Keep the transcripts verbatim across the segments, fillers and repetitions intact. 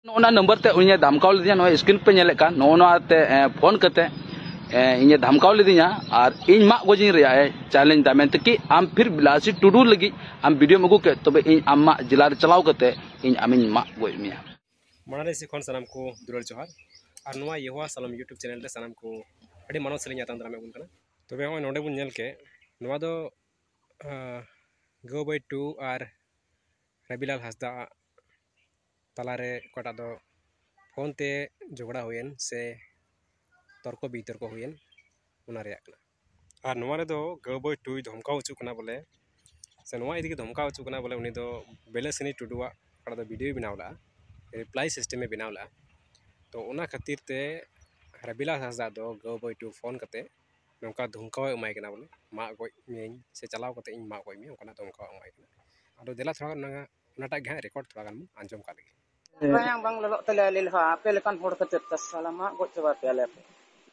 ᱱᱚᱜᱼᱚ ᱱᱚᱣᱟ ᱱᱟᱢᱵᱟᱨ ᱛᱮ ᱩᱱᱤᱭᱮ ᱫᱷᱟᱢᱠᱟᱣ ᱞᱤᱫᱤᱧᱟ, ᱱᱚᱣᱟ ᱥᱠᱨᱤᱱ ᱯᱮ ᱧᱮᱞᱮᱫ ᱠᱟᱱ, ᱱᱚᱜᱼᱚ ᱱᱚᱣᱟ ᱛᱮ ᱮ, ᱯᱷᱳᱱ ᱠᱟᱛᱮ ᱮ, ᱤᱧᱮ ᱫᱷᱟᱢᱠᱟᱣ ᱞᱤᱫᱤᱧᱟ ᱟᱨ ᱤᱧ ᱢᱟᱜ ᱜᱚᱡᱤᱧ ᱨᱮᱭᱟᱜ ᱮ ᱪᱮᱞᱮᱧᱡᱽ ᱫᱟ, ᱢᱮᱱᱛᱮ ᱠᱤ ᱟᱢ ᱯᱷᱤᱨ ᱵᱤᱞᱟᱥᱤ ᱴᱩᱰᱩ ᱞᱟᱹᱜᱤᱫ ᱟᱢ ᱵᱷᱤᱰᱤᱭᱳᱢ ᱟᱹᱜᱩ ᱠᱮᱫ, ᱛᱚᱵᱮ ᱤᱧ ᱟᱢᱟᱜ ᱡᱮᱞᱟ ᱨᱮ ᱪᱟᱞᱟᱣ ᱠᱟᱛᱮ ᱤᱧ ᱟᱢᱤᱧ ᱢᱟᱜ ᱜᱚᱡ ᱢᱮᱭᱟ᱾ ᱢᱟᱲᱟᱝ ᱨᱮ ᱥᱮᱫ ᱠᱷᱚᱱ ᱥᱟᱱᱟᱢ ᱠᱚ ᱫᱩᱞᱟᱹᱲ ᱡᱚᱦᱟᱨ᱾ ᱟᱨ ᱱᱚᱣᱟ ᱭᱮᱦᱳᱣᱟ ᱥᱟᱞᱟᱢ YouTube ᱪᱮᱱᱮᱞ ᱨᱮ ᱥᱟᱱᱟᱢ ᱠᱚ ᱟᱹᱰᱤ ᱢᱟᱱᱚᱛ ᱥᱟᱞᱟᱜ ᱤᱧ ᱟᱛᱟᱝ ᱫᱟᱨᱟᱢᱮᱫ ᱵᱚᱱ ᱠᱟᱱᱟ᱾ ᱛᱚᱵᱮ ᱱᱚᱜᱼᱚᱭ ᱱᱚᱰᱮ ᱵᱚᱱ ᱧᱮᱞ ᱠᱮᱫ, ᱱᱚᱣᱟ ᱫᱚ ᱟᱸ, ᱜᱟᱹᱣᱵᱟᱹᱭ ᱴᱩ ᱟᱨ ᱨᱟᱵᱤᱞᱟᱞ ᱦᱟᱸᱥᱫᱟ ᱟᱜ ᱛᱟᱞᱟᱨᱮ ᱚᱠᱟᱴᱟᱜ ᱫᱚ ᱯᱷᱳᱱ ᱛᱮ ᱡᱷᱚᱜᱽᱲᱟ ᱦᱩᱭᱮᱱ ᱥᱮ ᱛᱚᱨᱠᱚ ᱵᱤᱛᱚᱨᱠᱚ ᱦᱩᱭᱮᱱ, ᱚᱱᱟ ᱨᱮᱭᱟᱜ ᱠᱟᱱᱟ᱾ ᱟᱨ ᱱᱚᱣᱟ ᱨᱮᱫᱚ ᱜᱟᱹᱣᱵᱟᱹᱭ ᱴᱩᱭ ᱫᱷᱚᱢᱠᱟᱣ ᱦᱚᱪᱚᱜ ᱠᱟᱱᱟ ᱵᱚᱞᱮ, ᱥᱮ ᱱᱚᱣᱟ ᱤᱫᱤ ᱠᱟᱛᱮ ᱫᱷᱚᱢᱠᱟᱣ ᱦᱚᱪᱚᱜ ᱠᱟᱱᱟ ᱵᱚᱞᱮ, ᱩᱱᱤ ᱫᱚ ᱵᱤᱞᱟᱥᱤᱱᱤ ᱴᱩᱰᱩᱣᱟᱜ ᱚᱠᱟᱴᱟᱜ ᱫᱚ ᱵᱷᱤᱰᱤᱭᱳᱭ ᱵᱮᱱᱟᱣ ᱞᱮᱫᱼᱟ, ᱨᱤᱯᱞᱟᱭ ᱥᱤᱥᱴᱮᱢᱮ ᱵᱮᱱᱟᱣ ᱞᱮᱫᱼᱟ᱾ ᱛᱚ ᱚᱱᱟ ᱠᱷᱟᱹᱛᱤᱨ ᱛᱮ ᱨᱟᱵᱤᱞᱟᱞ ᱦᱟᱸᱥᱫᱟ ᱫᱚ ᱜᱟᱹᱣᱵᱟᱹᱭ ᱴᱩ ᱯᱷᱳᱱ ᱠᱟᱛᱮ ᱱᱚᱝᱠᱟ ᱫᱷᱚᱢᱠᱟᱣᱮ ᱮᱢᱟᱭ ᱠᱟᱱᱟ ᱵᱚᱞᱮ, ᱢᱟᱜ ᱜᱚᱡ ᱢᱤᱭᱟᱹᱧ ᱥᱮ ᱪᱟᱞᱟᱣ ᱠᱟᱛᱮ ᱤᱧ ᱢᱟᱜ ᱜᱚᱡ ᱢᱮᱭᱟ, ᱚᱱᱠᱟᱱᱟᱜ ᱫᱷᱚᱢᱠᱟᱣ ᱮᱢᱟᱭ ᱠᱟᱱᱟ᱾ ᱟᱫᱚ ᱫᱮᱞᱟ ᱛᱷᱚᱲᱟ ᱜᱟᱱ ᱚᱱᱟ, ᱚᱱᱟᱴᱟᱜ ᱜᱮ ᱦᱟᱸᱜ ᱨᱮᱠᱚᱨᱰ ᱛᱷᱚᱲᱟ ᱜᱟᱱ ᱵᱚᱱ ᱟᱸᱡᱚᱢ ᱠᱟᱜ ᱞᱮᱜᱮ᱾ ᱵᱟᱝ, ᱵᱟᱝ ᱞᱚᱞᱚᱜ ᱛᱟᱞᱮᱭᱟ ᱟᱞᱮ ᱞᱟᱦᱟ, ᱟᱯᱮ ᱞᱮᱠᱟᱱ ᱦᱚᱲ ᱠᱷᱟᱹᱛᱤᱨ ᱛᱮ ᱥᱟᱞᱟ ᱢᱟᱜ ᱜᱚᱡ ᱪᱟᱵᱟ ᱯᱮᱭᱟᱞᱮ ᱟᱯᱮ᱾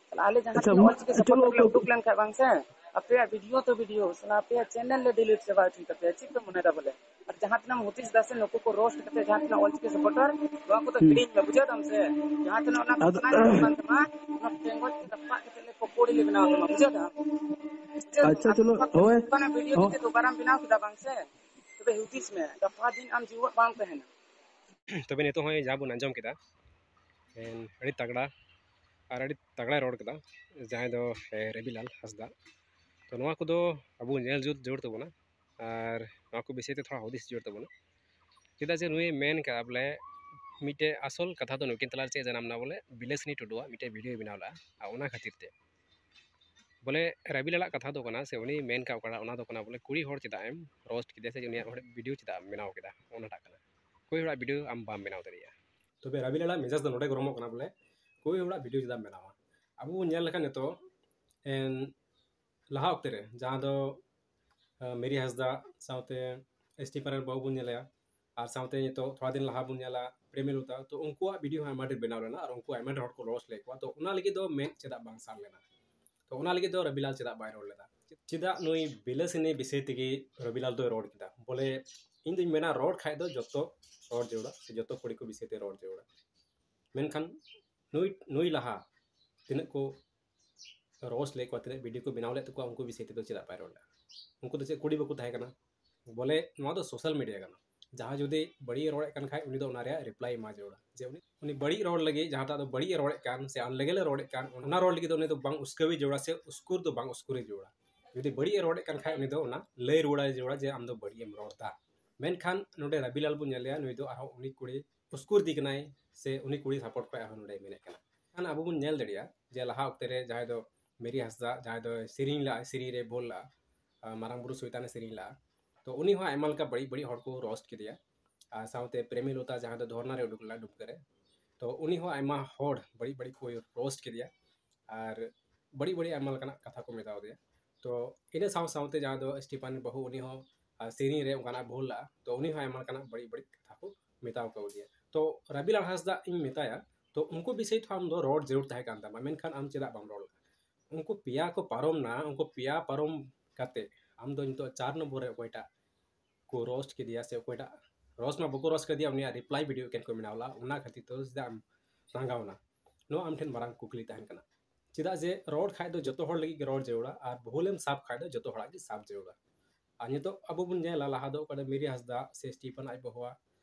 ᱥᱟᱞᱟ ᱟᱞᱮ ᱡᱟᱦᱟᱸ ᱟᱪᱪᱷᱟ, ᱛᱤᱱᱟᱹᱜ ᱢᱟ, ᱚᱞᱪᱤᱠᱤ ᱪᱚᱞᱚ, ᱥᱟᱯᱳᱨᱴᱟᱨ ᱞᱮ ᱪᱚᱞᱚ᱾ ᱩᱰᱩᱠ ᱞᱮᱱ ᱠᱷᱟᱱ ᱵᱟᱝ ᱥᱮ, ᱟᱯᱮᱭᱟᱜ ᱵᱷᱤᱰᱤᱭᱳ ᱛᱚ ᱵᱷᱤᱰᱤᱭᱳ, ᱥᱟᱞᱟ ᱟᱯᱮᱭᱟᱜ ᱪᱮᱱᱮᱞ ᱞᱮ ᱰᱤᱞᱤᱴ ᱪᱟᱵᱟ ᱦᱚᱪᱚᱭ ᱛᱟᱯᱮᱭᱟ, ᱪᱮᱫ ᱯᱮ ᱢᱚᱱᱮᱭᱮᱫᱟ ᱵᱚᱞᱮ? ᱟᱨ ᱡᱟᱦᱟᱸ ᱛᱤᱱᱟᱹᱜ ᱮᱢ ᱦᱩᱫᱤᱥ ᱫᱟ ᱥᱮ ᱱᱩᱠᱩ ᱠᱚ ᱨᱳᱥᱴ ᱠᱟᱛᱮ ᱡᱟᱦᱟᱸ ᱛᱤᱱᱟᱹᱜ ᱚᱞᱪᱤᱠᱤ ᱥᱟᱯᱳᱨᱴᱟᱨ, ᱱᱚᱣᱟ ᱠᱚᱫᱚ ᱦᱩᱸ᱾ ᱦᱤᱲᱤᱧ ᱢᱮ, ᱵᱩᱡᱷᱟᱹᱣ ᱫᱟᱢ ᱥᱮ? ᱡᱟᱦᱟᱸ ᱛᱤᱱᱟᱹᱜ ᱚᱱᱟ ᱟᱫᱚ, ᱠᱚ ᱠᱟᱱᱟ ᱠᱟᱱ ᱛᱟᱢᱟ, ᱚᱱᱟ ᱴᱮᱸᱜᱚᱡ ᱛᱮ ᱨᱟᱯᱟᱜ ᱠᱟᱛᱮ ᱞᱮ ᱯᱚᱠᱚᱲᱤ ᱞᱮ ᱵᱮᱱᱟᱣ ᱛᱟᱢᱟ, ᱵᱩᱡᱷᱟᱹᱣ ᱫᱟᱢ? ᱪᱮᱫ ᱟᱪᱪᱷᱟ, ᱟᱢ ᱪᱚᱞᱚ, ᱦᱳᱭ᱾ ᱚᱱᱠᱟᱱᱟᱜ ᱵᱷᱤᱰᱤᱭᱳ ᱦᱚᱸ᱾ ᱡᱩᱫᱤ ᱫᱩᱵᱟᱨᱟᱢ ᱵᱮᱱᱟᱣ ᱠᱮᱫᱟ ᱵᱟᱝ ᱥᱮ, ᱛᱚᱵᱮ ᱦᱩᱫᱤᱥ ᱢᱮ, ᱜᱟᱯᱟ ᱫᱤᱱ ᱟᱢ ᱡᱤᱣᱮᱫ ᱵᱟᱢ ᱛᱟᱦᱮᱱᱟ᱾ ᱛᱚᱵᱮ ᱱᱤᱛᱚᱜ ᱦᱚᱸᱜᱼᱚᱭ ᱡᱟᱦᱟᱸ ᱵᱚᱱ ᱟᱸᱡᱚᱢ ᱠᱮᱫᱟ, ᱮᱱ ᱟᱹᱰᱤ ᱛᱟᱜᱽᱲᱟ ᱟᱨ ᱟᱹᱰᱤ ᱛᱟᱜᱽᱲᱟᱭ ᱨᱚᱲ ᱠᱮᱫᱟ ᱡᱟᱦᱟᱸᱭ ᱫᱚ, ᱮ, ᱨᱚᱵᱤᱞᱟᱞ ᱦᱟᱸᱥᱫᱟ᱾ ᱛᱚ ᱱᱚᱣᱟ ᱠᱚᱫᱚ ᱟᱵᱚ ᱧᱮᱞ ᱡᱩᱛ ᱡᱟᱹᱨᱩᱲ ᱛᱟᱵᱚᱱᱟ ᱟᱨ ᱱᱚᱣᱟ ᱠᱚ ᱵᱤᱥᱚᱭ ᱛᱮ ᱛᱷᱚᱲᱟ ᱦᱩᱫᱤᱥ ᱡᱟᱹᱨᱩᱲ ᱛᱟᱵᱚᱱᱟ᱾ ᱪᱮᱫᱟᱜ ᱡᱮ ᱱᱩᱭᱮ ᱢᱮᱱ ᱠᱟᱜᱼᱟ ᱵᱚᱞᱮ ᱢᱤᱫᱴᱮᱡ ᱟᱥᱚᱞ ᱠᱟᱛᱷᱟ ᱫᱚ ᱱᱩᱠᱤᱱ ᱛᱟᱞᱟ ᱨᱮ ᱪᱮᱫ ᱡᱟᱱᱟᱢ ᱮᱱᱟ ᱵᱚᱞᱮ, ᱵᱤᱞᱟᱥᱤᱱᱤ ᱴᱩᱰᱩᱣᱟᱜ ᱢᱤᱫᱴᱮᱡ ᱵᱷᱤᱰᱤᱭᱳᱭ ᱵᱮᱱᱟᱣ ᱞᱮᱜᱼᱟ ᱟᱨ ᱚᱱᱟ ᱠᱷᱟᱹᱛᱤᱨ ᱛᱮ ᱵᱚᱞᱮ ᱨᱚᱵᱤᱞᱟᱞᱟᱜ ᱠᱟᱛᱷᱟ ᱫᱚ ᱠᱟᱱᱟ ᱥᱮ ᱩᱱᱤ ᱢᱮᱱ ᱠᱟᱜ ᱚᱠᱟᱴᱟᱜ, ᱚᱱᱟ ᱫᱚ ᱠᱟᱱᱟ ᱵᱚᱞᱮ ᱠᱩᱲᱤ ᱦᱚᱲ ᱪᱮᱫᱟᱜ ᱮᱢ ᱨᱳᱥᱴ ᱠᱮᱫᱮᱭᱟ ᱥᱮ ᱩᱱᱤᱭᱟᱜ ᱦᱚᱲ ᱵᱷᱤᱰᱤᱭᱳ ᱪᱮᱫᱟᱜ ᱮᱢ ᱵᱮᱱᱟᱣ ᱠᱮᱫᱟ, ᱚᱱᱟᱴᱟᱜ ᱠᱟᱱᱟ᱾ ᱠᱩᱲᱤ ᱦᱚᱲᱟᱜ ᱵᱷᱤᱰᱤᱭᱳ ᱟᱢ ᱵᱟᱢ ᱵᱮᱱᱟᱣ ᱫᱟᱲᱮᱭᱟᱜᱼᱟ᱾ ᱛᱚᱵᱮ ᱨᱚᱵᱤᱞᱟᱞᱟᱜ ᱢᱮᱡᱟᱡᱽ ᱫᱚ ᱱᱚᱰᱮ ᱜᱚᱨᱚᱢᱚᱜ ᱠᱟᱱᱟ ᱵᱚᱞᱮ, ᱠᱩᱲᱤ ᱦᱚᱲᱟᱜ ᱵᱷᱤᱰᱤᱭᱳ ᱪᱮᱫᱟᱜ ᱮᱢ ᱵᱮᱱᱟᱣᱟ? ᱟᱵᱚ ᱵᱚᱱ ᱧᱮᱞ ᱞᱮᱠᱷᱟᱱ ᱱᱤᱛᱚᱜ ᱮᱱ ᱞᱟᱦᱟ ᱚᱠᱛᱮ ᱨᱮ ᱡᱟᱦᱟᱸ ᱫᱚ, ᱟᱸ, ᱢᱤᱨᱤ ᱦᱟᱸᱥᱫᱟ ᱥᱟᱶᱛᱮ ᱮᱥ ᱴᱤ ᱯᱟᱨᱮᱱ ᱵᱟᱹᱦᱩ ᱵᱚᱱ ᱧᱮᱞᱮᱭᱟ, ᱟᱨ ᱥᱟᱶᱛᱮ ᱱᱤᱛᱚᱜ ᱛᱷᱚᱲᱟ ᱫᱤᱱ ᱞᱟᱦᱟ ᱵᱚᱱ ᱧᱮᱞᱟ ᱯᱨᱮᱢᱤᱞᱚᱛᱟ, ᱛᱚ ᱩᱱᱠᱩᱣᱟᱜ ᱵᱷᱤᱰᱤᱭᱳ ᱦᱚᱸ ᱟᱭᱢᱟ ᱰᱷᱮᱨ ᱵᱮᱱᱟᱣ ᱞᱮᱱᱟ ᱟᱨ ᱩᱱᱠᱩ ᱟᱭᱢᱟ ᱰᱷᱮᱨ ᱦᱚᱲ ᱠᱚ ᱨᱳᱥᱴ ᱞᱮᱫ ᱠᱚᱣᱟ᱾ ᱛᱚ ᱚᱱᱟ ᱞᱟᱹᱜᱤᱫ ᱫᱚ ᱢᱮᱫ ᱪᱮᱫᱟᱜ ᱵᱟᱝ ᱥᱟᱨ ᱞᱮᱱᱟ? ᱛᱚ ᱚᱱᱟ ᱞᱟᱹᱜᱤᱫ ᱫᱚ ᱨᱚᱵᱤᱞᱟᱞ ᱪᱮᱫᱟᱜ ᱵᱟᱭ ᱨᱚᱲ ᱞᱮᱫᱟ? ᱪᱮᱫᱟᱜ ᱱᱩᱭ ᱵᱤᱞᱟᱥᱤᱱᱤ ᱵᱤᱥᱚᱭ ᱛᱮᱜᱮ ᱨᱚᱵᱤᱞᱟᱞ ᱫᱚᱭ ᱨᱚᱲ ᱠᱮᱫᱟ? ᱵᱚᱞᱮ ᱤᱧ ᱫᱩᱧ ᱢᱮᱱᱟ ᱨᱚᱲ ᱠᱷᱟᱡ ᱫᱚ ᱡᱚᱛᱚ ᱨᱚᱲ ᱡᱟᱹᱨᱩᱲᱟ, ᱥᱮ ᱡᱚᱛᱚ ᱠᱩᱲᱤ ᱠᱚ ᱵᱤᱥᱚᱭ ᱛᱮ ᱨᱚᱲ ᱡᱟᱹᱨᱩᱲᱟ᱾ ᱢᱮᱱᱠᱷᱟᱱ ᱱᱩᱭ ᱱᱩᱭ ᱞᱟᱦᱟ ᱛᱤᱱᱟᱹᱜ ᱠᱚ ᱨᱳᱥᱴ ᱞᱮᱫ ᱠᱚᱣᱟ, ᱛᱤᱱᱟᱹᱜ ᱵᱷᱤᱰᱤᱭᱳ ᱠᱚ ᱵᱮᱱᱟᱣ ᱞᱮᱫ ᱛᱟᱠᱚᱣᱟ, ᱩᱱᱠᱩ ᱵᱤᱥᱚᱭ ᱛᱮᱫᱚ ᱪᱮᱫᱟᱜ ᱵᱟᱭ ᱨᱚᱲ ᱞᱮᱫᱟ? ᱩᱱᱠᱩ ᱫᱚ ᱪᱮᱫ ᱠᱩᱲᱤ ᱵᱟᱠᱚ ᱛᱟᱦᱮᱸ ᱠᱟᱱᱟ? ᱵᱚᱞᱮ ᱱᱚᱣᱟ ᱫᱚ ᱥᱳᱥᱟᱞ ᱢᱤᱰᱤᱭᱟ ᱠᱟᱱᱟ᱾ ᱡᱟᱦᱟᱸᱭ ᱡᱩᱫᱤ ᱵᱟᱹᱲᱤᱡ ᱮ ᱨᱚᱲᱮᱫ ᱠᱟᱱ ᱠᱷᱟᱡ ᱩᱱᱤ ᱫᱚ ᱚᱱᱟ ᱨᱮᱭᱟᱜ ᱨᱤᱯᱞᱟᱭ ᱮᱢᱟ ᱡᱟᱹᱨᱩᱲᱟ, ᱡᱮ ᱩᱱᱤ ᱩᱱᱤ ᱵᱟᱹᱲᱤᱡ ᱨᱚᱲ ᱞᱟᱹᱜᱤᱫ, ᱡᱟᱦᱟᱸᱴᱟᱜ ᱫᱚ ᱵᱟᱹᱲᱤᱡ ᱮ ᱨᱚᱲᱮᱫ ᱠᱟᱱ ᱥᱮ ᱟᱱᱞᱮᱜᱮᱞ ᱮ ᱨᱚᱲᱮᱫ ᱠᱟᱱ, ᱚᱱᱟ ᱨᱚᱲ ᱞᱟᱹᱜᱤᱫ ᱫᱚ ᱩᱱᱤ ᱫᱚ ᱵᱟᱝ ᱩᱥᱠᱟᱹᱣ ᱡᱟᱹᱨᱩᱲᱟ ᱥᱮ ᱩᱥᱠᱩᱨ ᱫᱚ ᱵᱟᱝ ᱩᱥᱠᱩᱨ ᱡᱟᱹᱨᱩᱲᱟ᱾ ᱡᱩᱫᱤ ᱵᱟᱹᱲᱤᱡ ᱮ ᱨᱚᱲᱮᱫ ᱠᱟᱱ ᱠᱷᱟᱡ ᱩᱱᱤ ᱫᱚ ᱚᱱᱟ ᱞᱟᱹᱭ ᱨᱩᱣᱟᱹᱲᱟᱭ ᱡᱟᱹᱨᱩᱲᱟ ᱡᱮ ᱟᱢ ᱫᱚ ᱵᱟᱹᱲᱤᱡ ᱮᱢ ᱨᱚᱲ ᱮᱫᱟ᱾ ᱢᱮᱱᱠᱷᱟᱱ ᱱᱚᱰᱮ ᱨᱟᱵᱤᱞᱟᱞ ᱵᱚᱱ ᱧᱮᱞᱮᱭᱟ, ᱱᱩᱭ ᱫᱚ ᱟᱨᱦᱚᱸ ᱩᱱᱤ ᱠᱩᱲᱤ ᱩᱥᱠᱩᱨ ᱫᱤ ᱠᱟᱱᱟᱭ ᱥᱮ ᱩᱱᱤ ᱠᱩᱲᱤ ᱥᱟᱯᱳᱨᱴ ᱠᱷᱚᱡ ᱟᱨᱦᱚᱸ ᱱᱚᱰᱮ ᱢᱮᱱᱮᱫ ᱠᱟᱱᱟ᱾ ᱠᱷᱟᱱ ᱟᱵᱚ ᱵᱚᱱ ᱧᱮᱞ ᱫᱟᱲᱮᱭᱟᱜᱼᱟ ᱡᱮ ᱞᱟᱦᱟ ᱚᱠᱛᱮ ᱨᱮ ᱡᱟᱦᱟᱸᱭ ᱫᱚ ᱢᱤᱨᱤ ᱦᱟᱸᱥᱫᱟ, ᱡᱟᱦᱟᱸᱭ ᱫᱚ ᱥᱮᱨᱮᱧ ᱞᱟᱜᱼᱟ, ᱥᱮᱨᱮᱧ ᱨᱮ ᱵᱷᱩᱞ ᱞᱟᱜᱼᱟ, ᱟᱨ ᱢᱟᱨᱟᱝ ᱵᱩᱨᱩ ᱥᱚᱭᱛᱟᱱᱮ ᱥᱮᱨᱮᱧ ᱞᱟᱜᱼᱟ, ᱛᱚ ᱩᱱᱤ ᱦᱚᱸ ᱟᱭᱢᱟ ᱞᱮᱠᱟ ᱵᱟᱹᱲᱤᱡ ᱵᱟᱹᱲᱤᱡ ᱦᱚᱲ ᱠᱚ ᱨᱳᱥᱴ ᱠᱮᱫᱮᱭᱟ᱾ ᱟᱨ ᱥᱟᱶᱛᱮ ᱯᱨᱮᱢᱤᱞᱚᱛᱟ, ᱡᱟᱦᱟᱸ ᱫᱚ ᱫᱷᱚᱨᱱᱟ ᱨᱮ ᱩᱰᱩᱠ ᱞᱮᱱᱟ ᱰᱩᱢᱠᱟᱹ ᱨᱮ, ᱛᱚ ᱩᱱᱤ ᱦᱚᱸ ᱟᱭᱢᱟ ᱦᱚᱲ ᱵᱟᱹᱲᱤᱡ ᱵᱟᱹᱲᱤᱡ ᱠᱚ ᱨᱳᱥᱴ ᱠᱮᱫᱮᱭᱟ ᱟᱨ ᱵᱟᱹᱲᱤᱡ ᱵᱟᱹᱲᱤᱡ ᱟᱭᱢᱟ ᱞᱮᱠᱟᱱᱟᱜ ᱠᱟᱛᱷᱟ ᱠᱚ ᱢᱮᱛᱟᱣ ᱫᱮᱭᱟ᱾ ᱛᱚ ᱤᱱᱟᱹ ᱥᱟᱶ ᱥᱟᱶᱛᱮ ᱡᱟᱦᱟᱸ ᱫᱚ ᱥᱴᱤᱯᱷᱟᱱ ᱵᱟᱹᱦᱩ, ᱩᱱᱤ ᱦᱚᱸ, ᱟᱨ, ᱥᱮᱨᱮᱧ ᱨᱮ ᱚᱱᱠᱟᱱᱟᱜ ᱵᱷᱩᱞ ᱞᱟᱜᱼᱟ, ᱛᱚ ᱩᱱᱤ ᱦᱚᱸ ᱟᱭᱢᱟ ᱞᱮᱠᱟᱱᱟᱜ ᱵᱟᱹᱲᱤᱡ ᱵᱟᱹᱲᱤᱡ ᱠᱟᱛᱷᱟ ᱠᱚ ᱢᱮᱛᱟᱣ ᱠᱟᱣᱫᱮᱭᱟ᱾ ᱛᱚ ᱨᱟᱵᱤᱞᱟᱞ ᱦᱟᱸᱥᱫᱟ ᱤᱧ ᱢᱮᱛᱟᱭᱟ, ᱛᱚ ᱩᱱᱠᱩ ᱵᱤᱥᱚᱭ ᱛᱮ ᱟᱢ ᱫᱚ ᱨᱚᱲ ᱡᱟᱹᱨᱩᱲ ᱛᱟᱦᱮᱸ ᱠᱟᱱ ᱛᱟᱢᱟ, ᱢᱮᱱᱠᱷᱟᱱ ᱟᱢ ᱪᱮᱫᱟᱜ ᱵᱟᱢ ᱨᱚᱲ ᱞᱮᱫᱟ? ᱩᱱᱠᱩ ᱯᱮᱭᱟ ᱠᱚ ᱯᱟᱨᱚᱢ ᱱᱟ, ᱩᱱᱠᱩ ᱯᱮᱭᱟ ᱯᱟᱨᱚᱢ ᱠᱟᱛᱮ ᱟᱢ ᱫᱚ ᱱᱤᱛᱚᱜ ᱪᱟᱨ ᱱᱚᱢᱵᱚᱨ ᱨᱮ ᱚᱠᱚᱭᱴᱟᱜ ᱠᱚ ᱨᱳᱥᱴ ᱠᱮᱫᱮᱭᱟ ᱥᱮ ᱚᱠᱚᱭᱴᱟᱜ ᱨᱳᱥᱴ ᱢᱟ ᱵᱟᱠᱚ ᱨᱳᱥᱴ ᱠᱮᱫᱮᱭᱟ, ᱩᱱᱤᱭᱟᱜ ᱨᱤᱯᱞᱟᱭ ᱵᱷᱤᱰᱤᱭᱳ ᱮᱠᱮᱱ ᱠᱚ ᱵᱮᱱᱟᱣ ᱞᱟᱜᱼᱟ, ᱚᱱᱟ ᱠᱷᱟᱹᱛᱤᱨ ᱛᱮ ᱪᱮᱫᱟᱜ ᱮᱢ ᱨᱟᱸᱜᱟᱣᱱᱟ? ᱱᱚᱣᱟ ᱟᱢ ᱴᱷᱮᱱ ᱢᱟᱨᱟᱝ ᱠᱩᱠᱞᱤ ᱛᱟᱦᱮᱱ ᱠᱟᱱᱟ᱾ ᱪᱮᱫᱟᱜ ᱡᱮ ᱨᱚᱲ ᱠᱷᱟᱡ ᱫᱚ ᱡᱚᱛᱚ ᱦᱚᱲ ᱞᱟᱹᱜᱤᱫ ᱜᱮ ᱨᱚᱲ ᱡᱟᱹᱨᱩᱲᱟ ᱟᱨ ᱵᱷᱩᱞᱮᱢ ᱥᱟᱵ ᱠᱷᱟᱡ ᱫᱚ ᱡᱚᱛᱚ ᱦᱚᱲᱟᱜ ᱜᱮ ᱥᱟᱵ ᱡᱟᱹᱨᱩᱲᱟ᱾ ᱟᱨ ᱱᱤᱛᱚᱜ ᱟᱵᱚ ᱵᱚᱱ ᱧᱮᱞᱟ, ᱞᱟᱦᱟ ᱫᱚ ᱚᱠᱟᱨᱮ ᱢᱤᱨᱤ ᱦᱟᱸᱥᱫᱟ ᱥᱮ ᱥᱴᱤᱯᱷᱟᱱ ᱟᱡ ᱵᱟᱹᱦᱩᱣᱟᱜ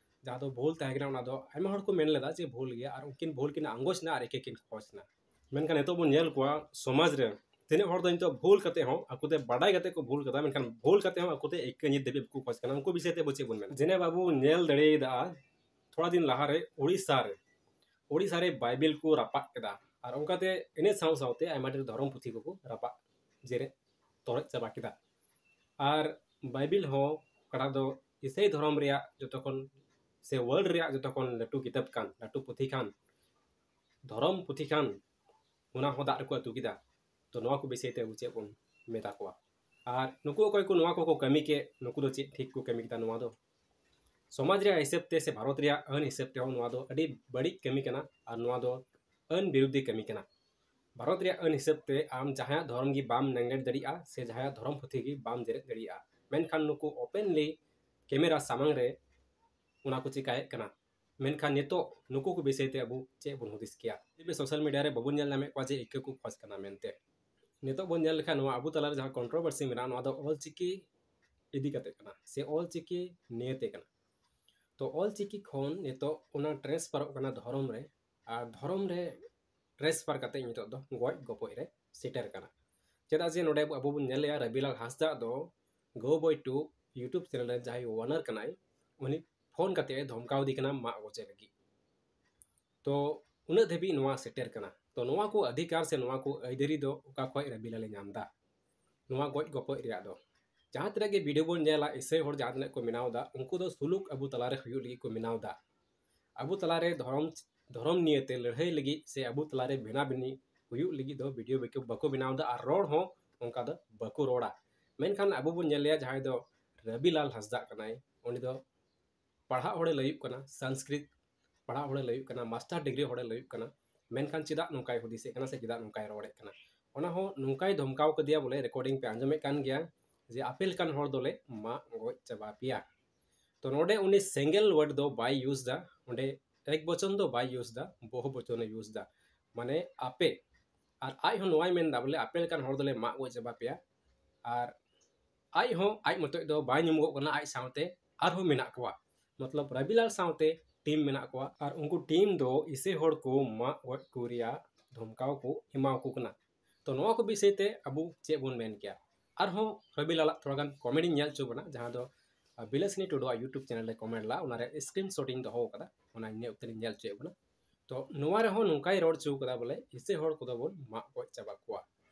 ᱡᱟᱦᱟᱸ ᱫᱚ ᱵᱷᱩᱞ ᱛᱟᱦᱮᱸ ᱠᱟᱱᱟ, ᱚᱱᱟ ᱫᱚ ᱟᱭᱢᱟ ᱦᱚᱲ ᱠᱚ ᱢᱮᱱ ᱞᱮᱫᱟ ᱡᱮ ᱵᱷᱩᱞ ᱜᱮᱭᱟ ᱟᱨ ᱩᱱᱠᱤᱱ ᱵᱷᱩᱞ ᱠᱤᱱ ᱟᱸᱜᱚᱪ ᱮᱱᱟ ᱟᱨ ᱮᱠᱮ ᱠᱤᱱ ᱠᱷᱚᱡᱽ ᱮᱱᱟ᱾ ᱢᱮᱱᱠᱷᱟᱱ ᱱᱤᱛᱚᱜ ᱵᱚᱱ ᱧᱮᱞ ᱠᱚᱣᱟ ᱥᱚᱢᱟᱡᱽ ᱨᱮ ᱛᱤᱱᱟᱹᱜ ᱦᱚᱲ ᱫᱚ ᱱᱤᱛᱚᱜ ᱵᱷᱩᱞ ᱠᱟᱛᱮ ᱦᱚᱸ ᱟᱠᱚ ᱛᱮ ᱵᱟᱰᱟᱭ ᱠᱟᱛᱮ ᱠᱚ ᱵᱷᱩᱞ ᱠᱟᱫᱟ, ᱢᱮᱱᱠᱷᱟᱱ ᱵᱷᱩᱞ ᱠᱟᱛᱮ ᱦᱚᱸ ᱟᱠᱚ ᱛᱮ ᱮᱠᱮ ᱱᱤᱛ ᱫᱷᱟᱹᱵᱤᱡ ᱵᱟᱠᱚ ᱠᱷᱚᱡᱽ ᱠᱟᱱᱟ᱾ ᱩᱱᱠᱩ ᱵᱤᱥᱚᱭ ᱛᱮ ᱟᱵᱚ ᱪᱮᱫ ᱵᱚᱱ ᱢᱮᱱᱟ? ᱡᱮᱱᱮ ᱵᱟᱵᱚ ᱧᱮᱞ ᱫᱟᱲᱮᱭᱟᱫᱟ ᱛᱷᱚᱲᱟ ᱫᱤᱱ ᱞᱟᱦᱟᱨᱮ ᱳᱲᱤᱥᱥᱟ ᱨᱮ, ᱳᱲᱤᱥᱥᱟ ᱨᱮ ᱵᱟᱭᱵᱮᱞ ᱠᱚ ᱨᱟᱯᱟᱜ ᱠᱮᱫᱟ᱾ ᱟᱨ ᱚᱱᱠᱟᱛᱮ ᱤᱱᱟᱹ ᱥᱟᱶ ᱥᱟᱶᱛᱮ ᱟᱭᱢᱟ ᱰᱷᱮᱨ ᱫᱷᱚᱨᱚᱢ ᱯᱩᱛᱷᱤ ᱠᱚᱠᱚ ᱨᱟᱯᱟᱜ ᱡᱮᱨᱮᱫ ᱛᱚᱨᱚᱡ ᱪᱟᱵᱟ ᱠᱮᱫᱟ᱾ ᱟᱨ ᱵᱟᱭᱵᱮᱞ ᱦᱚᱸ, ᱚᱠᱟᱴᱟᱜ ᱫᱚ ᱤᱥᱟᱹᱭ ᱫᱷᱚᱨᱚᱢ ᱨᱮᱭᱟᱜ ᱡᱚᱛᱚ ᱠᱷᱚᱱ ᱥᱮ ᱣᱟᱨᱞᱰ ᱨᱮᱭᱟᱜ ᱡᱚᱛᱚ ᱠᱷᱚᱱ ᱞᱟᱹᱴᱩ ᱠᱤᱛᱟᱹᱵ ᱠᱟᱱ, ᱞᱟᱹᱴᱩ ᱯᱩᱛᱷᱤ ᱠᱟᱱ, ᱫᱷᱚᱨᱚᱢ ᱯᱩᱛᱷᱤ ᱠᱟᱱ, ᱚᱱᱟ ᱦᱚᱸ ᱫᱟᱜ ᱨᱮᱠᱚ ᱟᱹᱛᱩ ᱠᱮᱫᱟ᱾ ᱛᱚ ᱱᱚᱣᱟ ᱠᱚ ᱵᱤᱥᱚᱭ ᱛᱮ ᱟᱵᱚ ᱪᱮᱫ ᱵᱚᱱ ᱢᱮᱛᱟ ᱠᱚᱣᱟ? ᱟᱨ ᱱᱩᱠᱩ ᱚᱠᱚᱭ ᱠᱚ ᱱᱚᱣᱟ ᱠᱚᱠᱚ ᱠᱟᱹᱢᱤ ᱠᱮᱫ, ᱱᱩᱠᱩ ᱫᱚ ᱪᱮᱫ ᱴᱷᱤᱠ ᱠᱚ ᱠᱟᱹᱢᱤ ᱠᱮᱫᱟ? ᱱᱚᱣᱟ ᱫᱚ ᱥᱚᱢᱟᱡᱽ ᱨᱮᱭᱟᱜ ᱦᱤᱥᱟᱹᱵ ᱛᱮ ᱥᱮ ᱵᱷᱟᱨᱚᱛ ᱨᱮᱭᱟᱜ ᱟᱹᱱ ᱦᱤᱥᱟᱹᱵ ᱛᱮᱦᱚᱸ ᱱᱚᱣᱟ ᱫᱚ ᱟᱹᱰᱤ ᱵᱟᱹᱲᱤᱡ ᱠᱟᱹᱢᱤ ᱠᱟᱱᱟ ᱟᱨ ᱱᱚᱣᱟ ᱫᱚ ᱟᱹᱱ ᱵᱤᱨᱩᱫᱷᱤ ᱠᱟᱹᱢᱤ ᱠᱟᱱᱟ᱾ ᱵᱷᱟᱨᱚᱛ ᱨᱮᱭᱟᱜ ᱟᱹᱱ ᱦᱤᱥᱟᱹᱵ ᱛᱮ ᱟᱢ ᱡᱟᱦᱟᱸᱭᱟᱜ ᱫᱷᱚᱨᱚᱢ ᱜᱮ ᱵᱟᱢ ᱱᱮᱜᱞᱮᱠᱴ ᱫᱟᱲᱮᱭᱟᱜᱼᱟ ᱥᱮ ᱡᱟᱦᱟᱸᱭᱟᱜ ᱫᱷᱚᱨᱚᱢ ᱯᱩᱛᱷᱤ ᱜᱮ ᱵᱟᱢ ᱡᱮᱨᱮᱫ ᱫᱟᱲᱮᱭᱟᱜᱼᱟ᱾ ᱢᱮᱱᱠᱷᱟᱱ ᱱᱩᱠᱩ ᱳᱯᱮᱱᱞᱤ ᱠᱮᱢᱮᱨᱟ ᱥᱟᱢᱟᱝ ᱨᱮ ᱚᱱᱟ ᱠᱚ ᱪᱤᱠᱟᱭᱮᱫ ᱠᱟᱱᱟ᱾ ᱢᱮᱱᱠᱷᱟᱱ ᱱᱤᱛᱚᱜ ᱱᱩᱠᱩ ᱠᱚ ᱵᱤᱥᱚᱭ ᱛᱮ ᱟᱵᱚ ᱪᱮᱫ ᱵᱚᱱ ᱦᱩᱫᱤᱥ ᱠᱮᱭᱟ? ᱛᱚᱵᱮ ᱥᱳᱥᱟᱞ ᱢᱤᱰᱤᱭᱟ ᱨᱮ ᱵᱟᱵᱚᱱ ᱧᱮᱞ ᱧᱟᱢᱮᱫ ᱠᱚᱣᱟ ᱡᱮ ᱤᱠᱟᱹ ᱠᱚ ᱠᱷᱚᱡ ᱠᱟᱱᱟ ᱢᱮᱱᱛᱮ᱾ ᱱᱤᱛᱚᱜ ᱵᱚᱱ ᱧᱮᱞ ᱞᱮᱠᱷᱟᱱ ᱱᱚᱣᱟ ᱟᱵᱚ ᱛᱟᱞᱟᱨᱮ ᱡᱟᱦᱟᱸ ᱠᱚᱱᱴᱨᱳᱵᱷᱟᱨᱥᱤ ᱢᱮᱱᱟᱜᱼᱟ, ᱱᱚᱣᱟ ᱫᱚ ᱚᱞ ᱪᱤᱠᱤ ᱤᱫᱤ ᱠᱟᱛᱮ ᱠᱟᱱᱟ ᱥᱮ ᱚᱞ ᱪᱤᱠᱤ ᱱᱤᱭᱮᱛᱮ ᱠᱟᱱᱟ᱾ ᱛᱚ ᱚᱞ ᱪᱤᱠᱤ ᱠᱷᱚᱱ ᱱᱤᱛᱚᱜ ᱚᱱᱟ ᱴᱨᱟᱱᱥᱯᱷᱟᱨᱚᱜ ᱠᱟᱱᱟ ᱫᱷᱚᱨᱚᱢ ᱨᱮ, ᱟᱨ ᱫᱷᱚᱨᱚᱢ ᱨᱮ ᱴᱨᱟᱱᱥᱯᱷᱟᱨ ᱠᱟᱛᱮ ᱱᱤᱛᱚᱜ ᱫᱚ ᱜᱚᱡ ᱜᱚᱯᱚᱡ ᱨᱮ ᱥᱮᱴᱮᱨ ᱠᱟᱱᱟ᱾ ᱪᱮᱫᱟᱜ ᱡᱮ ᱱᱚᱰᱮ ᱟᱵᱚ ᱵᱚᱱ ᱧᱮᱞᱮᱜᱼᱟ, ᱨᱟᱵᱤᱞᱟᱞ ᱦᱟᱸᱥᱫᱟ ᱫᱚ ᱜᱳ ᱵᱚᱭ ᱴᱩ YouTube ᱪᱮᱱᱮᱞ ᱨᱮ ᱡᱟᱦᱟᱸᱭ ᱳᱱᱟᱨ ᱠᱟᱱᱟᱭ, ᱩᱱᱤ ᱯᱷᱳᱱ ᱠᱟᱛᱮ ᱮ ᱫᱷᱚᱢᱠᱟᱣ ᱫᱮ ᱠᱟᱱᱟ ᱢᱟᱜ ᱜᱚᱡᱮ ᱞᱟᱹᱜᱤᱫ᱾ ᱛᱚ ᱩᱱᱟᱹᱜ ᱫᱷᱟᱹᱵᱤᱡ ᱱᱚᱣᱟ ᱥᱮᱴᱮᱨ ᱠᱟᱱᱟ᱾ ᱛᱚ ᱱᱚᱣᱟ ᱠᱚ ᱚᱫᱷᱤᱠᱟᱨ ᱥᱮ ᱱᱚᱣᱟ ᱠᱚ ᱟᱹᱭᱫᱟᱹᱨᱤ ᱫᱚ ᱚᱠᱟ ᱠᱷᱚᱡ ᱨᱟᱵᱤᱞᱟᱞ ᱮ ᱧᱟᱢ ᱮᱫᱟ? ᱱᱚᱣᱟ ᱜᱚᱡ ᱜᱚᱯᱚᱡ ᱨᱮᱭᱟᱜ ᱫᱚ ᱡᱟᱦᱟᱸ ᱛᱤᱱᱟᱹᱜ ᱜᱮ ᱵᱷᱤᱰᱤᱭᱳ ᱵᱚᱱ ᱧᱮᱞᱟ, ᱤᱥᱟᱹᱭ ᱦᱚᱲ ᱡᱟᱦᱟᱸ ᱛᱤᱱᱟᱹᱜ ᱠᱚ ᱵᱮᱱᱟᱣ ᱮᱫᱟ, ᱩᱱᱠᱩ ᱫᱚ ᱥᱩᱞᱩᱠ ᱟᱵᱚ ᱛᱟᱞᱟᱨᱮ ᱦᱩᱭᱩᱜ ᱞᱟᱹᱜᱤᱫ ᱠᱚ ᱵᱮᱱᱟᱣ ᱮᱫᱟ᱾ ᱟᱵᱚ ᱛᱟᱞᱟᱨᱮ ᱫᱷᱚᱨᱚᱢ, ᱫᱷᱚᱨᱚᱢ ᱱᱤᱭᱮᱛᱮ ᱞᱟᱹᱲᱦᱟᱹᱭ ᱞᱟᱹᱜᱤᱫ ᱥᱮ ᱟᱵᱚ ᱛᱟᱞᱟᱨᱮ ᱵᱷᱮᱱᱟ ᱵᱷᱤᱱᱤ ᱦᱩᱭᱩᱜ ᱞᱟᱹᱜᱤᱫ ᱫᱚ ᱵᱷᱤᱰᱤᱭᱳ ᱵᱟᱠᱚ, ᱵᱟᱠᱚ ᱵᱮᱱᱟᱣ ᱮᱫᱟ ᱟᱨ ᱨᱚᱲ ᱦᱚᱸ ᱚᱱᱠᱟ ᱫᱚ ᱵᱟᱠᱚ ᱨᱚᱲᱟ᱾ ᱢᱮᱱᱠᱷᱟᱱ ᱟᱵᱚ ᱵᱚᱱ ᱧᱮᱞᱮᱭᱟ, ᱡᱟᱦᱟᱸᱭ ᱫᱚ ᱨᱟᱵᱤᱞᱟᱞ ᱦᱟᱸᱥᱫᱟᱜ ᱠᱟᱱᱟᱭ, ᱩᱱᱤ ᱫᱚ ᱯᱟᱲᱦᱟᱜ ᱦᱚᱲᱮ ᱞᱟᱹᱭᱩᱜ ᱠᱟᱱᱟ, ᱥᱚᱝᱥᱠᱨᱤᱛ ᱯᱟᱲᱦᱟᱜ ᱦᱚᱲᱮ ᱞᱟᱹᱭᱩᱜ ᱠᱟᱱᱟ, ᱢᱟᱥᱴᱟᱨ ᱰᱤᱜᱽᱨᱤ ᱦᱚᱲᱮ ᱞᱟᱹᱭᱩᱜ ᱠᱟᱱᱟ, ᱢᱮᱱᱠᱷᱟᱱ ᱪᱮᱫᱟᱜ ᱱᱚᱝᱠᱟᱭ ᱦᱩᱫᱤᱥᱮᱫ ᱠᱟᱱᱟ ᱥᱮ ᱪᱮᱫᱟᱜ ᱱᱚᱝᱠᱟᱭ ᱨᱚᱲᱮᱫ ᱠᱟᱱᱟ? ᱚᱱᱟ ᱦᱚᱸ ᱱᱚᱝᱠᱟᱭ ᱫᱷᱚᱢᱠᱟᱣ ᱠᱟᱫᱮᱭᱟ, ᱵᱚᱞᱮ ᱨᱮᱠᱚᱨᱰᱤᱝ ᱯᱮ ᱟᱸᱡᱚᱢᱮᱫ ᱠᱟᱱ ᱜᱮᱭᱟ, ᱡᱮ ᱟᱯᱮ ᱞᱮᱠᱟᱱ ᱦᱚᱲ ᱫᱚᱞᱮ ᱢᱟᱜ ᱜᱚᱡ ᱪᱟᱵᱟ ᱯᱮᱭᱟ᱾ ᱛᱚ ᱱᱚᱰᱮ ᱩᱱᱤ ᱥᱤᱝᱜᱮᱞ ᱣᱟᱨᱰ ᱫᱚ ᱵᱟᱭ ᱤᱭᱩᱡᱽ ᱫᱟ, ᱚᱸᱰᱮ ᱮᱠ ᱵᱚᱪᱚᱱ ᱫᱚ ᱵᱟᱭ ᱤᱭᱩᱡᱽ ᱫᱟ, ᱵᱚᱦᱩ ᱵᱚᱪᱚᱱᱮ ᱤᱭᱩᱡᱽ ᱫᱟ, ᱢᱟᱱᱮ ᱟᱯᱮ᱾ ᱟᱨ ᱟᱡ ᱦᱚᱸ ᱱᱚᱣᱟᱭ ᱢᱮᱱᱫᱟ, ᱵᱚᱞᱮ ᱟᱯᱮ ᱞᱮᱠᱟᱱ ᱦᱚᱲ ᱫᱚᱞᱮ ᱢᱟᱜ ᱜᱚᱡ ᱪᱟᱵᱟ ᱯᱮᱭᱟ᱾ ᱟᱨ ᱟᱡ ᱦᱚᱸ ᱟᱡ ᱢᱚᱛᱚᱡ ᱫᱚ ᱵᱟᱭ ᱧᱩᱢᱚᱜᱚᱜ ᱠᱟᱱᱟ, ᱟᱡ ᱥᱟᱶᱛᱮ ᱟᱨᱦᱚᱸ ᱢᱮᱱᱟᱜ ᱠᱚᱣᱟ, ᱢᱚᱛᱞᱚᱵ ᱨᱟᱵᱤᱞᱟᱞ ᱥᱟᱶᱛᱮ ᱴᱤᱢ ᱢᱮᱱᱟᱜ ᱠᱚᱣᱟ᱾ ᱟᱨ ᱩᱱᱠᱩ ᱴᱤᱢ ᱫᱚ ᱤᱥᱟᱹᱭ ᱦᱚᱲ ᱠᱚ ᱢᱟᱜ ᱜᱚᱡ ᱠᱚ ᱨᱮᱭᱟᱜ ᱫᱷᱚᱢᱠᱟᱣ ᱠᱚ ᱮᱢᱟ ᱠᱚ ᱠᱟᱱᱟ᱾ ᱛᱚ ᱱᱚᱣᱟ ᱠᱚ ᱵᱤᱥᱚᱭ ᱛᱮ ᱟᱵᱚ ᱪᱮᱫ ᱵᱚᱱ ᱢᱮᱱ ᱠᱮᱭᱟ? ᱟᱨᱦᱚᱸ ᱨᱟᱵᱤᱞᱟᱞᱟᱜ ᱛᱷᱚᱲᱟ ᱜᱟᱱ ᱠᱚᱢᱮᱱᱴ ᱤᱧ ᱧᱮᱞ ᱦᱚᱪᱚ ᱵᱚᱱᱟ, ᱡᱟᱦᱟᱸ ᱫᱚ, ᱟᱨ, ᱵᱤᱞᱟᱥᱤᱱᱤ ᱴᱩᱰᱩᱣᱟᱜ YouTube ᱪᱮᱱᱮᱞ ᱨᱮ ᱠᱚᱢᱮᱱᱴ ᱞᱮᱫᱟ, ᱚᱱᱟ ᱨᱮ ᱥᱠᱨᱤᱱ ᱥᱚᱴ ᱤᱧ ᱫᱚᱦᱚ ᱟᱠᱟᱫᱟ, ᱚᱱᱟ ᱤᱧ ᱚᱠᱛᱮ ᱨᱤᱧ ᱧᱮᱞ ᱦᱚᱪᱚᱭᱮᱫ ᱵᱚᱱᱟ᱾ ᱛᱚ ᱱᱚᱣᱟ ᱨᱮᱦᱚᱸ ᱱᱚᱝᱠᱟᱭ ᱨᱚᱲ ᱦᱚᱪᱚ ᱠᱟᱫᱟ, ᱵᱚᱞᱮ ᱤᱥᱟᱹᱭ ᱦᱚᱲ ᱠᱚᱫᱚ ᱵᱚᱱ ᱢᱟᱜ ᱜᱚᱡ ᱪᱟᱵᱟ ᱠᱚᱣᱟ᱾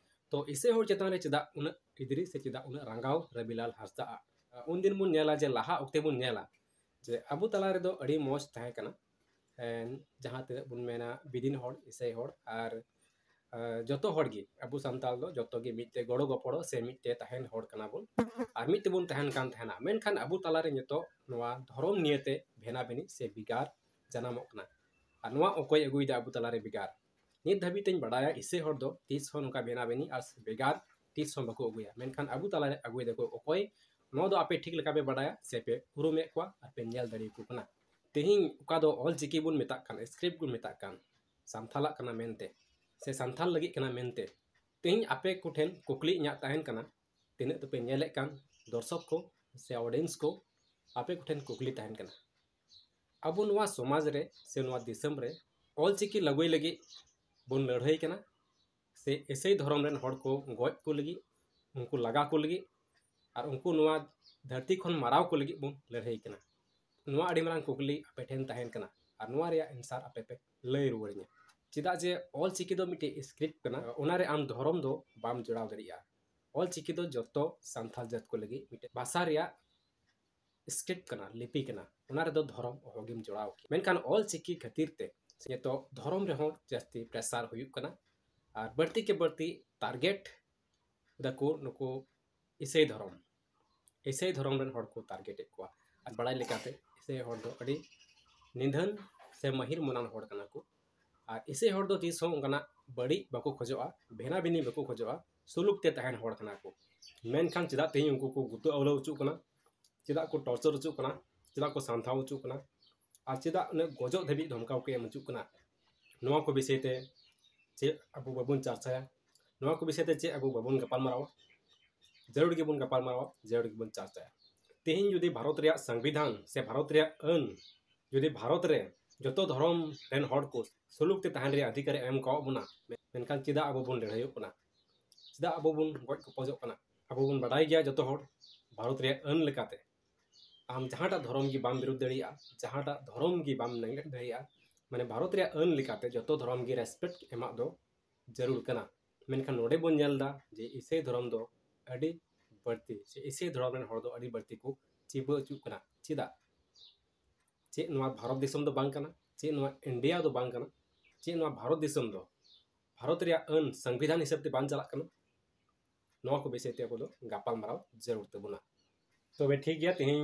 ᱛᱚ ᱤᱥᱟᱹᱭ ᱦᱚᱲ ᱪᱮᱛᱟᱱ ᱨᱮ ᱪᱮᱫᱟᱜ ᱩᱱᱟᱹᱜ ᱤᱫᱨᱤ ᱥᱮ ᱪᱮᱫᱟᱜ ᱩᱱᱟᱹᱜ ᱨᱟᱸᱜᱟᱣ ᱨᱟᱵᱤᱞᱟᱞ ᱦᱟᱸᱥᱫᱟᱜᱼᱟ? ᱩᱱᱫᱤᱱ ᱵᱚᱱ ᱧᱮᱞᱟ ᱡᱮ ᱞᱟᱦᱟ ᱚᱠᱛᱮ ᱵᱚᱱ ᱧᱮᱞᱟ ᱡᱮ ᱟᱵᱚ ᱛᱟᱞᱟ ᱨᱮᱫᱚ ᱟᱹᱰᱤ ᱢᱚᱡᱽ ᱛᱟᱦᱮᱸ ᱠᱟᱱᱟ᱾ ᱮᱱ ᱡᱟᱦᱟᱸ ᱛᱤᱱᱟᱹᱜ ᱵᱚᱱ ᱢᱮᱱᱟ ᱵᱤᱫᱤᱱ ᱦᱚᱲ, ᱤᱥᱟᱹᱭ ᱦᱚᱲ ᱟᱨ, ᱟᱨ ᱡᱚᱛᱚ ᱦᱚᱲ ᱜᱮ, ᱟᱵᱚ ᱥᱟᱱᱛᱟᱲ ᱫᱚ ᱡᱚᱛᱚ ᱜᱮ ᱢᱤᱫ ᱛᱮ ᱜᱚᱲᱚ ᱜᱚᱯᱚᱲᱚ ᱥᱮ ᱢᱤᱫ ᱛᱮ ᱛᱟᱦᱮᱱ ᱦᱚᱲ ᱠᱟᱱᱟ ᱵᱚᱱ ᱟᱨ ᱢᱤᱫ ᱛᱮᱵᱚᱱ ᱛᱟᱦᱮᱱ ᱠᱟᱱ ᱛᱟᱦᱮᱱᱟ᱾ ᱢᱮᱱᱠᱷᱟᱱ ᱟᱵᱚ ᱛᱟᱞᱟ ᱨᱮ ᱱᱤᱛᱚᱜ ᱱᱚᱣᱟ ᱫᱷᱚᱨᱚᱢ ᱱᱤᱭᱮ ᱛᱮ ᱵᱷᱮᱱᱟ ᱵᱷᱤᱱᱤ ᱥᱮ ᱵᱷᱮᱜᱟᱨ ᱡᱟᱱᱟᱢᱚᱜ ᱠᱟᱱᱟ᱾ ᱟᱨ ᱱᱚᱣᱟ ᱚᱠᱚᱭ ᱟᱹᱜᱩᱭᱮᱫᱟ ᱟᱵᱚ ᱛᱟᱞᱟ ᱨᱮ ᱵᱷᱮᱜᱟᱨ? ᱱᱤᱛ ᱫᱷᱟᱹᱵᱤᱡ ᱛᱮᱧ ᱵᱟᱰᱟᱭᱟ, ᱤᱥᱟᱹᱭ ᱦᱚᱲ ᱫᱚ ᱛᱤᱥ ᱦᱚᱸ ᱱᱚᱝᱠᱟ ᱵᱷᱮᱱᱟ ᱵᱷᱤᱱᱤ ᱟᱨ ᱵᱷᱮᱜᱟᱨ ᱛᱤᱥ ᱦᱚᱸ ᱵᱟᱠᱚ ᱟᱹᱜᱩᱭᱟ᱾ ᱢᱮᱱᱠᱷᱟᱱ ᱟᱵᱚ ᱛᱟᱞᱟ ᱨᱮ ᱟᱹᱜᱩᱭ ᱫᱟᱠᱚ ᱚᱠᱚᱭ? ᱱᱚᱣᱟ ᱫᱚ ᱟᱯᱮ ᱴᱷᱤᱠ ᱞᱮᱠᱟ ᱯᱮ ᱵᱟᱰᱟᱭᱟ ᱥᱮ ᱯᱮ ᱩᱨᱩᱢᱮᱫ ᱠᱚᱣᱟ ᱟᱨ ᱯᱮ ᱧᱮᱞ ᱫᱟᱲᱮᱭᱟᱠᱚ ᱠᱟᱱᱟ᱾ ᱛᱮᱦᱮᱧ ᱚᱠᱟ ᱫᱚ ᱚᱞ ᱪᱤᱠᱤ ᱵᱚᱱ ᱢᱮᱛᱟᱜ ᱠᱟᱱ, ᱥᱠᱨᱤᱯᱴ ᱵᱚᱱ ᱢᱮᱛᱟᱜ ᱠᱟᱱ, ᱥᱟᱱᱛᱟᱞᱟᱜ ᱠᱟᱱᱟ ᱢᱮᱱᱛᱮ ᱥᱮ ᱥᱟᱱᱛᱟᱞ ᱞᱟᱹᱜᱤᱫ ᱠᱟᱱᱟ ᱢᱮᱱᱛᱮ, ᱛᱮᱦᱮᱧ ᱟᱯᱮ ᱠᱚᱴᱷᱮᱱ ᱠᱩᱠᱞᱤ ᱤᱧᱟᱹᱜ ᱛᱟᱦᱮᱱ ᱠᱟᱱᱟ, ᱛᱤᱱᱟᱹᱜ ᱫᱚᱯᱮ ᱧᱮᱞᱮᱫ ᱠᱟᱱ ᱫᱚᱨᱥᱚᱠ ᱠᱚ ᱥᱮ ᱚᱰᱤᱭᱮᱱᱥ ᱠᱚ, ᱟᱯᱮ ᱠᱚᱴᱷᱮᱱ ᱠᱩᱠᱞᱤ ᱛᱟᱦᱮᱱ ᱠᱟᱱᱟ, ᱟᱵᱚ ᱱᱚᱣᱟ ᱥᱚᱢᱟᱡᱽ ᱨᱮ ᱥᱮ ᱱᱚᱣᱟ ᱫᱤᱥᱚᱢ ᱨᱮ ᱚᱞ ᱪᱤᱠᱤ ᱞᱟᱹᱜᱩᱭ ᱞᱟᱹᱜᱤᱫ ᱵᱚᱱ ᱞᱟᱹᱲᱦᱟᱹᱭ ᱠᱟᱱᱟ ᱥᱮ ᱤᱥᱟᱹᱭ ᱫᱷᱚᱨᱚᱢ ᱨᱮᱱ ᱦᱚᱲ ᱠᱚ ᱜᱚᱡ ᱠᱚ ᱞᱟᱹᱜᱤᱫ, ᱩᱱᱠᱩ ᱞᱟᱜᱟ ᱠᱚ ᱞᱟᱹᱜᱤᱫ, ᱟᱨ ᱩᱱᱠᱩ ᱱᱚᱣᱟ ᱫᱷᱟᱹᱨᱛᱤ ᱠᱷᱚᱱ ᱢᱟᱨᱟᱣ ᱠᱚ ᱞᱟᱹᱜᱤᱫ ᱵᱚᱱ ᱞᱟᱹᱲᱦᱟᱹᱭ ᱠᱟᱱᱟ? ᱱᱚᱣᱟ ᱟᱹᱰᱤ ᱢᱟᱨᱟᱝ ᱠᱩᱠᱞᱤ ᱟᱯᱮ ᱴᱷᱮᱱ ᱛᱟᱦᱮᱱ ᱠᱟᱱᱟ, ᱟᱨ ᱱᱚᱣᱟ ᱨᱮᱭᱟᱜ ᱮᱱᱥᱟᱨ ᱟᱯᱮ ᱯᱮ ᱞᱟᱹᱭ ᱨᱩᱣᱟᱹᱲᱤᱧᱟ᱾ ᱪᱮᱫᱟᱜ ᱡᱮ ᱚᱞ ᱪᱤᱠᱤ ᱫᱚ ᱢᱤᱫᱴᱮᱡ ᱥᱠᱨᱤᱯᱴ ᱠᱟᱱᱟ, ᱚᱱᱟ ᱨᱮ ᱟᱢ ᱫᱷᱚᱨᱚᱢ ᱫᱚ ᱵᱟᱢ ᱡᱚᱲᱟᱣ ᱫᱟᱲᱮᱭᱟᱜᱼᱟ᱾ ᱚᱞ ᱪᱤᱠᱤ ᱫᱚ ᱡᱚᱛᱚ ᱥᱟᱱᱛᱟᱲ ᱡᱟᱹᱛ ᱠᱚ ᱞᱟᱹᱜᱤᱫ ᱢᱤᱫᱴᱮᱡ ᱵᱷᱟᱥᱟ ᱨᱮᱭᱟᱜ ᱥᱠᱨᱤᱯᱴ ᱠᱟᱱᱟ, ᱞᱤᱯᱤ ᱠᱟᱱᱟ, ᱚᱱᱟ ᱨᱮᱫᱚ ᱫᱷᱚᱨᱚᱢ ᱚᱦᱚᱜᱮᱢ ᱡᱚᱲᱟᱣ ᱠᱮᱭᱟ᱾ ᱢᱮᱱᱠᱷᱟᱱ ᱚᱞ ᱪᱤᱠᱤ ᱠᱷᱟᱹᱛᱤᱨ ᱛᱮ ᱱᱤᱛᱚᱜ ᱫᱷᱚᱨᱚᱢ ᱨᱮᱦᱚᱸ ᱡᱟᱹᱥᱛᱤ ᱯᱨᱮᱥᱟᱨ ᱦᱩᱭᱩᱜ ᱠᱟᱱᱟ, ᱟᱨ ᱵᱟᱹᱲᱛᱤ ᱠᱮ ᱵᱟᱹᱲᱛᱤ ᱴᱟᱨᱜᱮᱴ ᱫᱟᱠᱚ ᱱᱩᱠᱩ ᱤᱥᱟᱹᱭ ᱫᱷᱚᱨᱚᱢ᱾ ᱤᱥᱟᱹᱭ ᱫᱷᱚᱨᱚᱢ ᱨᱮᱱ ᱦᱚᱲ ᱠᱚ ᱴᱟᱨᱜᱮᱴᱮᱫ ᱠᱚᱣᱟ᱾ ᱟᱨ ᱵᱟᱲᱟᱭ ᱞᱮᱠᱟᱛᱮ ᱤᱥᱟᱹᱭ ᱦᱚᱲ ᱫᱚ ᱟᱹᱰᱤ ᱱᱤᱫᱷᱟᱹᱱ ᱥᱮ ᱢᱟᱹᱦᱤᱨ ᱢᱚᱱᱟᱱ ᱦᱚᱲ ᱠᱟᱱᱟ ᱠᱚ᱾ ᱟᱨ ᱤᱥᱟᱹᱭ ᱦᱚᱲ ᱫᱚ ᱛᱤᱥ ᱦᱚᱸ ᱚᱱᱠᱟᱱᱟᱜ ᱵᱟᱹᱲᱤᱡ ᱵᱟᱠᱚ ᱠᱷᱚᱡᱚᱜᱼᱟ, ᱵᱷᱮᱱᱟ ᱵᱷᱤᱱᱤ ᱵᱟᱠᱚ ᱠᱷᱚᱡᱚᱜᱼᱟ, ᱥᱩᱞᱩᱠ ᱛᱮ ᱛᱟᱦᱮᱱ ᱦᱚᱲ ᱠᱟᱱᱟ ᱠᱚ᱾ ᱢᱮᱱᱠᱷᱟᱱ ᱪᱮᱫᱟᱜ ᱛᱮᱦᱮᱧ ᱩᱱᱠᱩ ᱠᱚ ᱜᱩᱛᱟᱹ ᱟᱹᱣᱞᱟᱹ ᱦᱚᱪᱚᱜ ᱠᱟᱱᱟ? ᱪᱮᱫᱟᱜ ᱠᱚ ᱴᱚᱨᱪᱟᱨ ᱦᱚᱪᱚᱜ ᱠᱟᱱᱟ? ᱪᱮᱫᱟᱜ ᱠᱚ ᱥᱟᱱᱛᱷᱟᱣ ᱦᱚᱪᱚᱜ ᱠᱟᱱᱟ? ᱟᱨ ᱪᱮᱫᱟᱜ ᱩᱱᱟᱹᱜ ᱜᱚᱡᱚᱜ ᱫᱷᱟᱹᱵᱤᱡ ᱫᱷᱚᱢᱠᱟᱣ ᱠᱚ ᱮᱢ ᱦᱚᱪᱚᱜ ᱠᱟᱱᱟ? ᱱᱚᱣᱟ ᱠᱚ ᱵᱤᱥᱚᱭ ᱛᱮ ᱪᱮᱫ ᱟᱵᱚ ᱵᱟᱵᱚᱱ ᱪᱟᱨᱪᱟᱭᱟ? ᱱᱚᱣᱟ ᱠᱚ ᱵᱤᱥᱚᱭ ᱛᱮ ᱪᱮᱫ ᱟᱵᱚ ᱵᱟᱵᱚᱱ ᱜᱟᱯᱟᱞ ᱢᱟᱨᱟᱣᱟ? ᱡᱟᱹᱨᱩᱲ ᱜᱮᱵᱚᱱ ᱜᱟᱯᱟᱞ ᱢᱟᱨᱟᱣᱟ, ᱡᱟᱹᱨᱩᱲ ᱜᱮᱵᱚᱱ ᱪᱟᱨᱪᱟᱭᱟ᱾ ᱛᱮᱦᱮᱧ ᱡᱩᱫᱤ ᱵᱷᱟᱨᱚᱛ ᱨᱮᱭᱟᱜ ᱥᱚᱝᱵᱤᱫᱷᱟᱱ ᱥᱮ ᱵᱷᱟᱨᱚᱛ ᱨᱮᱭᱟᱜ ᱟᱹᱱ ᱡᱩᱫᱤ ᱵᱷᱟᱨᱚᱛ ᱨᱮ ᱡᱚᱛᱚ ᱫᱷᱚᱨᱚᱢ ᱨᱮᱱ ᱦᱚᱲ ᱠᱚ ᱥᱩᱞᱩᱠ ᱛᱮ ᱛᱟᱦᱮᱱ ᱨᱮᱭᱟᱜ ᱚᱫᱷᱤᱠᱟᱨ ᱮ ᱮᱢ ᱠᱟᱣᱟᱫ ᱵᱚᱱᱟ, ᱢᱮᱱᱠᱷᱟᱱ ᱪᱮᱫᱟᱜ ᱟᱵᱚ ᱵᱚᱱ ᱞᱟᱹᱲᱦᱟᱹᱭᱚᱜ ᱠᱟᱱᱟ? ᱪᱮᱫᱟᱜ ᱟᱵᱚ ᱵᱚᱱ ᱜᱚᱡ ᱜᱚᱯᱚᱡᱚᱜ ᱠᱟᱱᱟ? ᱟᱵᱚ ᱵᱚᱱ ᱵᱟᱰᱟᱭ ᱜᱮᱭᱟ ᱡᱚᱛᱚ ᱦᱚᱲ, ᱵᱷᱟᱨᱚᱛ ᱨᱮᱭᱟᱜ ᱟᱹᱱ ᱞᱮᱠᱟᱛᱮ ᱟᱢ ᱡᱟᱦᱟᱸᱴᱟᱜ ᱫᱷᱚᱨᱚᱢ ᱜᱮ ᱵᱟᱢ ᱵᱤᱨᱩᱫᱷ ᱫᱟᱲᱮᱭᱟᱜᱼᱟ, ᱡᱟᱦᱟᱸᱴᱟᱜ ᱫᱷᱚᱨᱚᱢ ᱜᱮ ᱵᱟᱢ ᱱᱮᱜᱞᱮᱠᱴ ᱫᱟᱲᱮᱭᱟᱜᱼᱟ᱾ ᱢᱟᱱᱮ ᱵᱷᱟᱨᱚᱛ ᱨᱮᱭᱟᱜ ᱟᱹᱱ ᱞᱮᱠᱟᱛᱮ ᱡᱚᱛᱚ ᱫᱷᱚᱨᱚᱢ ᱜᱮ ᱨᱮᱥᱯᱮᱠᱴ ᱮᱢᱟᱜ ᱫᱚ ᱡᱟᱹᱨᱩᱲ ᱠᱟᱱᱟ᱾ ᱢᱮᱱᱠᱷᱟᱱ ᱱᱚᱰᱮ ᱵᱚᱱ ᱧᱮᱞ ᱮᱫᱟ ᱡᱮ ᱤᱥᱟᱹᱭ ᱫᱷᱚᱨᱚᱢ ᱫᱚ ᱟᱹᱰᱤ ᱵᱟᱹᱲᱛᱤ, ᱥᱮ ᱤᱥᱟᱹᱭ ᱫᱷᱚᱨᱚᱢ ᱨᱮᱱ ᱦᱚᱲ ᱫᱚ ᱟᱹᱰᱤ ᱵᱟᱹᱲᱛᱤ ᱠᱚ ᱪᱤᱯᱟᱹ ᱦᱚᱪᱚᱜ ᱠᱟᱱᱟ᱾ ᱪᱮᱫᱟᱜ? ᱪᱮᱫ ᱱᱚᱣᱟ ᱵᱷᱟᱨᱚᱛ ᱫᱤᱥᱚᱢ ᱫᱚ ᱵᱟᱝ ᱠᱟᱱᱟ? ᱪᱮᱫ ᱱᱚᱣᱟ ᱤᱱᱰᱤᱭᱟ ᱫᱚ ᱵᱟᱝ ᱠᱟᱱᱟ? ᱪᱮᱫ ᱱᱚᱣᱟ ᱵᱷᱟᱨᱚᱛ ᱫᱤᱥᱚᱢ ᱫᱚ ᱵᱷᱟᱨᱚᱛ ᱨᱮᱭᱟᱜ ᱟᱹᱱ ᱥᱚᱝᱵᱤᱫᱷᱟᱱ ᱦᱤᱥᱟᱹᱵ ᱛᱮ ᱵᱟᱝ ᱪᱟᱞᱟᱜ ᱠᱟᱱᱟ? ᱱᱚᱣᱟ ᱠᱚ ᱵᱤᱥᱚᱭ ᱛᱮ ᱟᱵᱚ ᱫᱚ ᱜᱟᱯᱟᱞ ᱢᱟᱨᱟᱣ ᱡᱟᱹᱨᱩᱲ ᱛᱟᱵᱚᱱᱟ᱾ ᱛᱚᱵᱮ ᱴᱷᱤᱠ ᱜᱮᱭᱟ, ᱛᱮᱦᱮᱧ,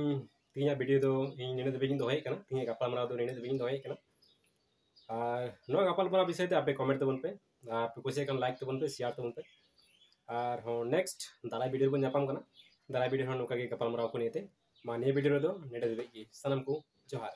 ᱛᱮᱦᱮᱧᱟᱜ ᱵᱷᱤᱰᱤᱭᱳ ᱫᱚ ᱤᱧ ᱱᱤᱱᱟᱹᱜ ᱫᱷᱟᱹᱵᱤᱡ ᱤᱧ ᱫᱚᱦᱚᱭᱮᱫ ᱠᱟᱱᱟ᱾ ᱛᱮᱦᱮᱧᱟᱜ ᱜᱟᱯᱟᱞ ᱢᱟᱨᱟᱣ ᱫᱚ ᱱᱤᱱᱟᱹᱜ ᱫᱷᱟᱹᱵᱤᱡ ᱤᱧ ᱫᱚᱦᱚᱭᱮᱫ ᱠᱟᱱᱟ᱾ ᱟᱨ ᱱᱚᱣᱟ ᱜᱟᱯᱟᱞ ᱢᱟᱨᱟᱣ ᱵᱤᱥᱚᱭ ᱛᱮ ᱟᱯᱮ ᱠᱚᱢᱮᱱᱴ ᱛᱟᱵᱚᱱ ᱯᱮ, ᱟᱨ ᱯᱮ ᱠᱩᱥᱤᱭᱟᱜ ᱠᱷᱟᱱ ᱞᱟᱭᱤᱠ ᱛᱟᱵᱚᱱ ᱯᱮ, ᱥᱮᱭᱟᱨ ᱛᱟᱵᱚᱱ ᱯᱮ᱾ ᱟᱨᱦᱚᱸ ᱱᱮᱠᱥᱴ ᱫᱟᱨᱟᱭ ᱵᱷᱤᱰᱤᱭᱳ ᱨᱮᱵᱚᱱ ᱧᱟᱯᱟᱢ ᱠᱟᱱᱟ᱾ ᱫᱟᱨᱟᱭ ᱵᱷᱤᱰᱤᱭᱳ ᱦᱚᱸ ᱱᱚᱝᱠᱟ ᱜᱮ ᱜᱟᱯᱟᱞᱢᱟᱨᱟᱣ ᱠᱚ ᱱᱤᱭᱮᱛᱮ᱾ ᱢᱟ ᱱᱤᱭᱟᱹ ᱵᱷᱤᱰᱤᱭᱳ ᱨᱮᱫᱚ ᱱᱮᱰᱮ ᱫᱷᱟᱹᱵᱤᱡ ᱜᱮ, ᱥᱟᱱᱟᱢ ᱠᱚ ᱡᱚᱦᱟᱨ᱾